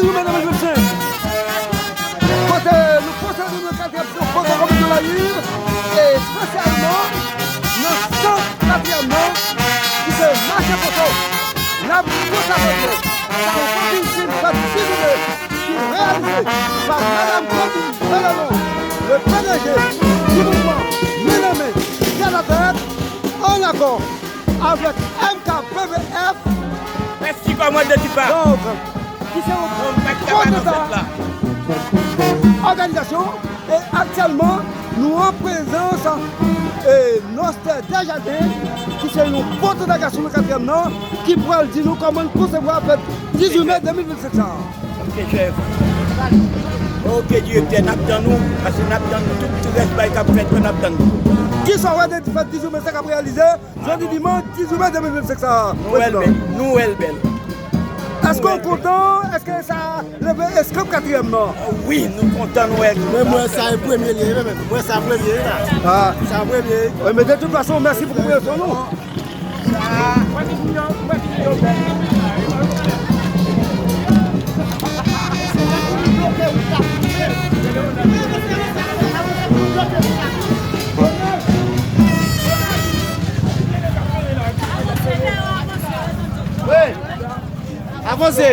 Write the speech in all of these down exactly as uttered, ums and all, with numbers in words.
Jounen de mil vennsenk, kote nou pwosede nan katriyèm sezon Poto Komedyon Lariv, e espesyalman nan sant katriyèm nan, ki se mache poto. N ap pwosede sa yon konbinasyon fèt dizuit me ki reyalize pa Madanm Claudine Pelelon, le P D G du mouvman Men nan Men Tèt a Tèt, an akò avèk M K P V F. Mèsi, kòmandan Tipa. Donk, ki se yon pwotanta òganizasyon, e aktyèlman, nou an prezans, e, Noster Desjardins, ki se yon pwotanta gason nan katriyèm nan, ki pral di nou kòman l konsevwa fèt dizuit me de mil vennsenk sa a. Ok, chèf. Ok, direktè, n ap tann ou, paske n ap tann tout rès bay k ap fèt, n ap tann ou. Kisa w wè de fèt dizuit me sa k ap reyalize jodi dimanch dizuit me de mil vennsenk sa a, prezidan? Nou wè l bèl. Nou wè l bèl. Èske w kontan? Èske sa leve eskanp katriyèm nan? Wi, nou kontan, nou wè. Men mwen sa e premye li ye, men mwen sa premye la. Ah. Sa premye. Wi, men de tout fason, mèsi pou konpreyansyon nou. Wi. Avanse.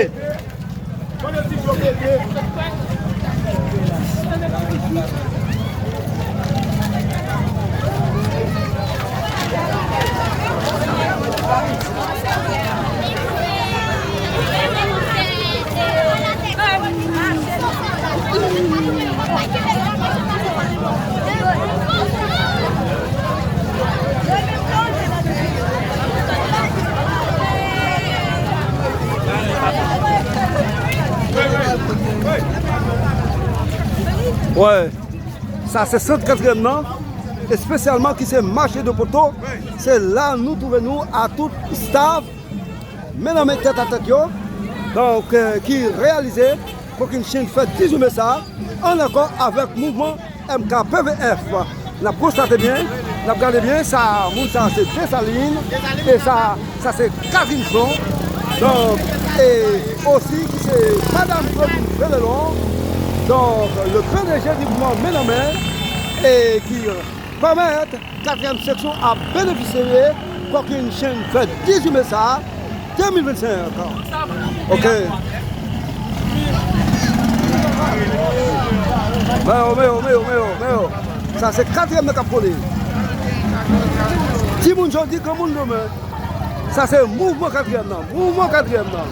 Wè, sa se sant katriyèm nan, espesyalman ki se mache de poto. Se la nou twouve nou a tout staff Men nan Men Tèt a Tèt yo, donk, eh, ki reyalize kokennchenn fèt dizuit me sa a, an akò avèk mouvman M K P V F. N ap konstate byen, n ap gade byen, sa, moun sa se Desalin, e sa, sa se Catherine Flon. Donk, e osi ki se Madanm Claudine Pelelon, donk, le P D G di mouvman Men nan Men, e ki pèmèt katriyèm seksyon ap benefisye kokennchenn fèt dizuit me sa a, de mil vennsenk. Ok. Men yo, men yo, men yo, men yo, men yo. Sa se katriyèm nan k ap kole. Timoun jodi, granmoun demen. Sa se mouvman katriyèm nan. Mouvman katriyèm nan.